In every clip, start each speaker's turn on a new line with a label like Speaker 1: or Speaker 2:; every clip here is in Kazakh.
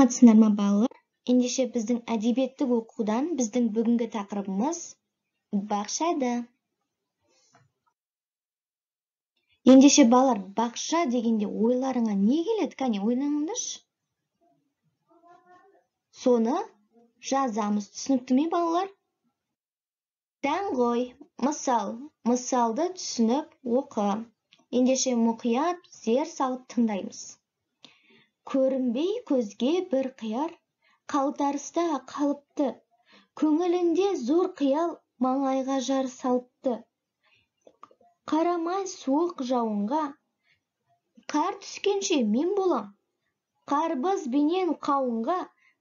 Speaker 1: Саламатсыздар ма, балалар? Ендеше біздің әдебиеттік оқудан біздің бүгінгі тақырыбымыз бақшада. Ендеше балалар, бақша дегенде ойларыңа не келеді? Кәне, ойланыңдаршы. Соны жазамыз. Түсінікті ме, балалар? Даңғой, мысал. Мысалды түсініп оқы. Ендеше мұқият зер салып тыңдаймыз. Көрінбей көзге бір қияр, қалтарыста қалыпты. Көңілінде зор қиял маңайға жар салыпты. Қарамай суық жауынға, қар түскенше мен болам. Қарбыз бенен қауынға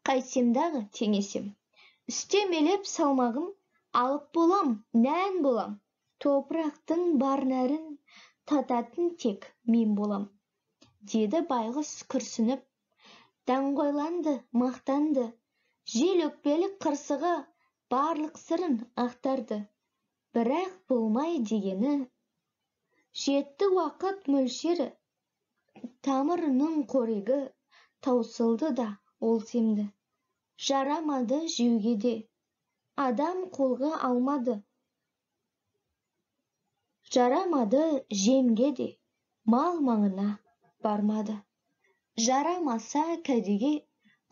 Speaker 1: қайтсем дағы теңесем. Үстемелеп салмағым, алып болам, нән болам. Топырақтың бар нәрін тататын тек мен болам. Деді байғұс күрсініп, даңғойланды, мақтанды. Жел өкпелі қырсығы барлық сырын ақтарды. Бірақ болмай дегені, жетті уақыт мөлшері, тамырының қорегі таусылды да ол семді. Жарамады жеуге де, адам қолға алмады. Жарамады жемге де, мал маңына бармады. Жарамаса кәдеге,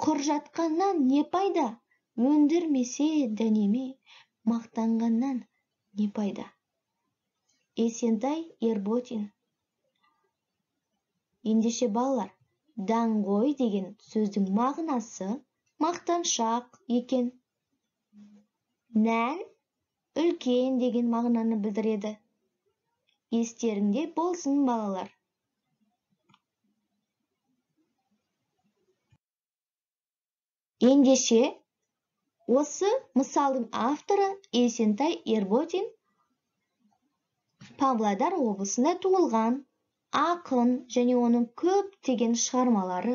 Speaker 1: құр жатқаннан не пайда, өндірмесе дәнеме, мақтанғаннан не пайда. Есентай Ерботин. Ендеше балалар, даңғой деген сөздің мағынасы мақтаншақ екен. Нән үлкен деген мағынаны білдіреді. Естеріңде болсын, балалар. Ендеше, осы мысалдың авторы Есентай Ерботин Павлодар облысында туылған, ақын және оның көптеген шығармалары,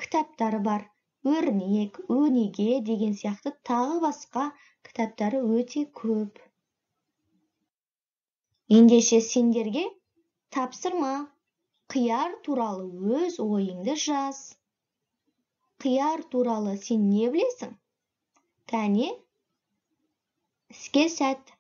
Speaker 1: кітаптары бар. Өрнек, өнеге деген сияқты тағы басқа кітаптары өте көп. Ендеше сендерге тапсырма. Қияр туралы өз ойыңды жаз. Қияр туралы сен не білесің? Кәне, іске сәт.